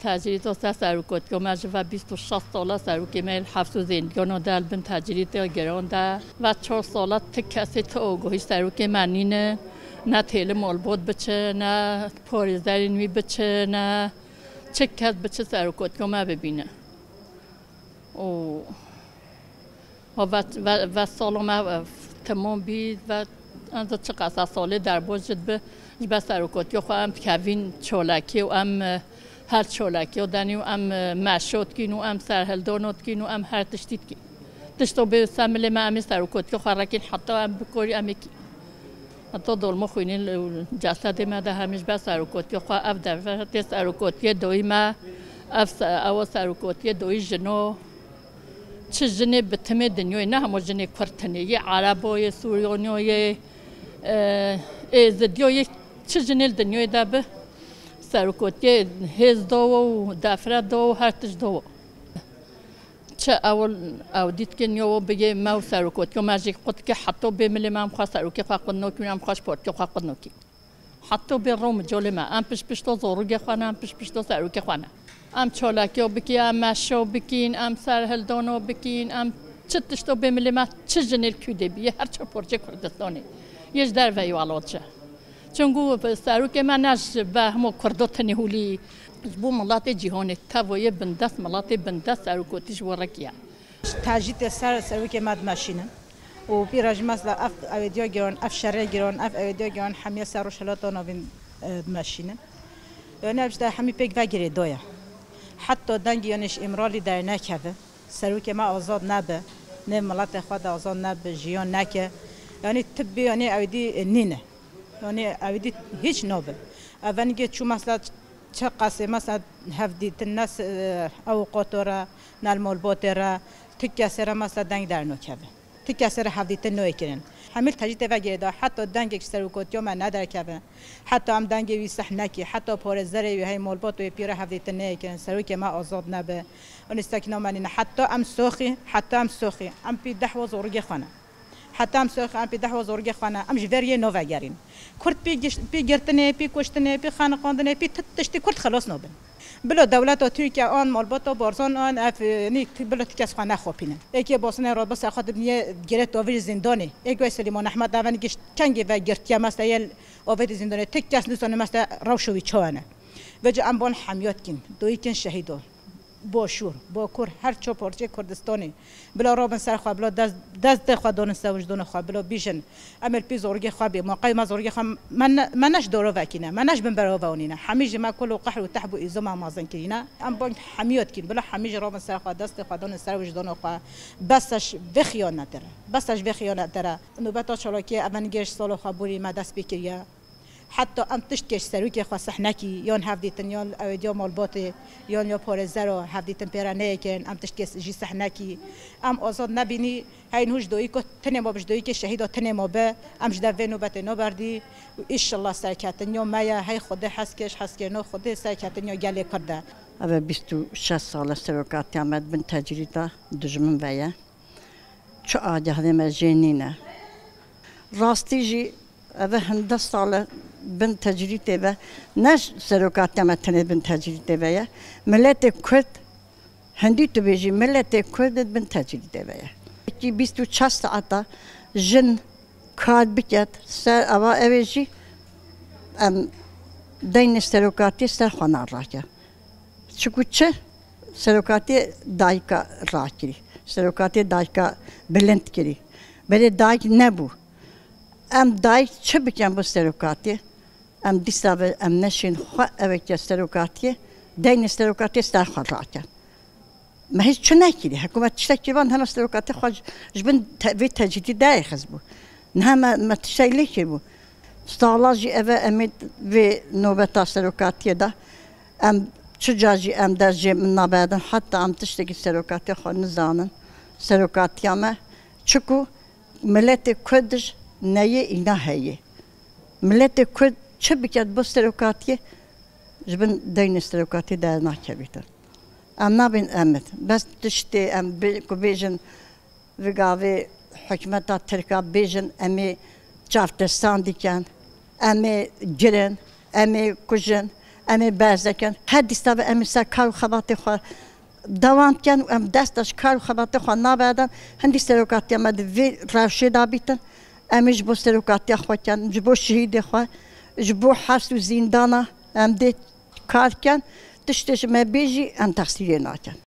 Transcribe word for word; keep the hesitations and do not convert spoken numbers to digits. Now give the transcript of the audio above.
Tecrîd o ser serokotîyo me ji ve bîst û şeş sala serokê me yê li hefs û zêndiyano de li bin tecrîdê giran de. Ve çar sala ti kesê ti ogohî serokê me nîne. Ne têlim olbot biçe, ne parêzerên wî biçe, ne çi kes biçe serokotîyo me bibîne. û ve, ve, ve salo me, e, temam bî ve enza çiqas e salê derbas jî dibe ji ber serokatiya xwe em dikevîn çalakê û em, e, her çalakiya denî û em, e, meşo dikîn û em serhildano dikîn û em her tiştî dikîn. Tişto bê ser milê me em ê serokatiya xwe rekîn heta em bikorî em ê kî. Heta dolma xwînî li cesedê me de hemî ji ber serokotiyê xwe ev devletê serokotiyê doyî me, ev se-, ew serokotiyê doyî jino. Çi jinê bi timê dinyayê, ne hema jinê kurd tenê, yê Erebo, yê Sûriyoniyo, yê, e, Êzidiyo, yê çi jinê li dinyayê de bi serokotiyê hêz do û defre do û her tişt do. Çi ew, ew dîtkin yo bigê me û serokotîyo me jî qut ke heto bê milê me em xwe serokê xwe qut nokîn, em xwe ji partîyo xwe qut nokîn. Heto bê ro micolê me, em pişt pişto zorûgê xwe ne, em pişt pişto serokê xwe ne. Em çolakiyo bikî, em meşo bikîn, em serhildano bikîn, em çi tişto bê milê me, çi jinê li Kûdê bî, yê her çar parçê Kurdistanê, yê ji derveyî welat çi. Çunku serokê me ne ji be hemo Kurdo tenê hûlî, ji bo miletê cîhanê, tevoyê bindest, miletê bindest serokotî ji bo rekiye. Tecîtê ser serokê me dimeşînin. Û pîra ji mesela ev ewêdiya giran, ev şerê giran, ev ewêdiya giran hemiye ser Rojhilata Navîn, e, dimeşînin. Yani ev işte hemî pêk ve girêdaya. Heta dengê yani ji Îmralî dernekeve. Serokê me azad nebe. Nê miletê xwe de azad nebe, jiyan neke. Yani tibbî yani ewêdî, e, nîne. Yani ewêdî hiç nabe. Ev vengê çû mesela çi qasê mesela hevdîtin ne s-, e, ew qotora, ne li molbotê re, ti kesê re mesela deng dernokeve. Ti kesê re hevdîtin noyê kirin. Hemî tecrîtê ve girêda, heta dengek ji serokatiya me nederkeve. Heta em dengê wî seh nekî, heta parêzerê wî hey molbot wê pî re hevdîtin neyê kirin, serokê me azad nebe. Û nîstek namenîne. Heta em soxî, heta em soxî. Em pî dehwa zorûgê xwe ne. Heta em soxî, em pî dehwa zorûgê xwe ne. Em ji ver yê novegerîn. Kurd pî giş-, pî girtinê, pî kuştinê, pî xeniqandinê, pî ti tiştî Kurd xilas nabin. Bilo dewleta Tirkiye an, malbata Barzan an, ev, e, nî, ti-, bilo ti kes xwe nexopînin. Êkê Bosinê Rabisa xwe dibniye girêt ovîr zîndanê. Ê guhê Silîman Ehmed ev vengê giş-, kengê ve girtiye mesela yê ovêdî zîndanê. Ti kes nizane mesela rewşo wî çawa ne. Vêca em ban hemiyat kîn, doyî kîn şehîdo. Başûr, Bakur, her çar parçeyê Kurdistanê. Bila rabin ser xwe, bila dest, destê xwe danin ser wijdana xwe, bila bîjin. Em ê li pî zorgê xwe bê, ma qey me zorgê xwe, me ne, me ne ji doro vekîne, me ne ji bin bero vewanîne. Hemî ji me kul û qehr û tehb û îzo me mazin kirîne. Em bang hemiyat kîn, bila hemî ji rabin ser xwe, destê xwe danin ser wijdana xwe. Bes e ji vê xiyanetê re, bes e ji vê xiyanetê re. Nobeta çalakiyê ev vengê ji sala xwe borî me dest pê kiriye. Heta em tiştkê ji serokê xwe seh nekî, yan hevdîtin, yan ewêdiya malbatê, yan ya parêzero hevdîtin pê re neyê kirin, em tiştkê jî seh nekî. Em azad nebînî, hey nû ji doyî ku tinê ma bi, ji doyîkê şehîda tinê ma bi, em ji dev vê nobetê naberdî û îşillah serketin ya me ye, hey Xwedê hez kir, ji hezkirina Xwedê serketin ya gelê Kurd e. Ev e bîst û şeş sal e serokatiya me di bin tecrîda dijmin ve ye. Çi agehdê me jê nîne. Rastî jî ev e hinde sal e bin tecrîdê ve, ne serokatiya me tenê bin tecrîdê ve ye. Miletê Kurd, hindî tu bêjî, miletê Kurd di bin tecrîdê ve ye. Wekî bîst û çar saeta jin kar biket, ser ava ev ê jî em deynê serokatiyê ser xwe narakin. Çiku çi? Serokatiyê dayika rakirî. Serokatiyê dayika bilind kirî. Berê dayik nebû. Em dayik çi bikin bo serokatiyê? Em dîsa ve em neşên xwe eweke serokatiyê, deynê serokatiyê ser xwe rakin. Me hiç çi nekirî. Hikûmet tiştekî van hena serokatê xwe ji, ji bin te-, vê tecrîdî derêxistbû. Niha me, me tiştek lê kiribû. Sala jî ev e, em ê vê nobeta serokatiyê de, em çi ca jî em dest jê min naberdin, heta em tiştekî serokatiya xwe nizanin. Serokatiya me, çiku miletê Kurd ji neyê îna heye. Miletê Kurd çi biket bo serokatiyê, ji bin deynê serokatiyê dernakevîtin. Em nabên em id. Bes tiştê em bê-, ku bêjin, vê gavê hikûmeta Tirka bêjin, em ê çavtirsan dikin, em ê girin, em ê kujin, Em ê berze kin. Her dîsa ve em ê ser kar û xebatê xwe dewam kin û em dest de ji kar û xebatê xwe naverdin. Hindî serokatiya me di vê rewşê de bîtin. Em ê ji bo serokatiya xwe kin, ji bo şehîdê xwe, ji bo heps û zîndana em dê kar kin. Tiştê ji me bê jî em texsîrê nakin.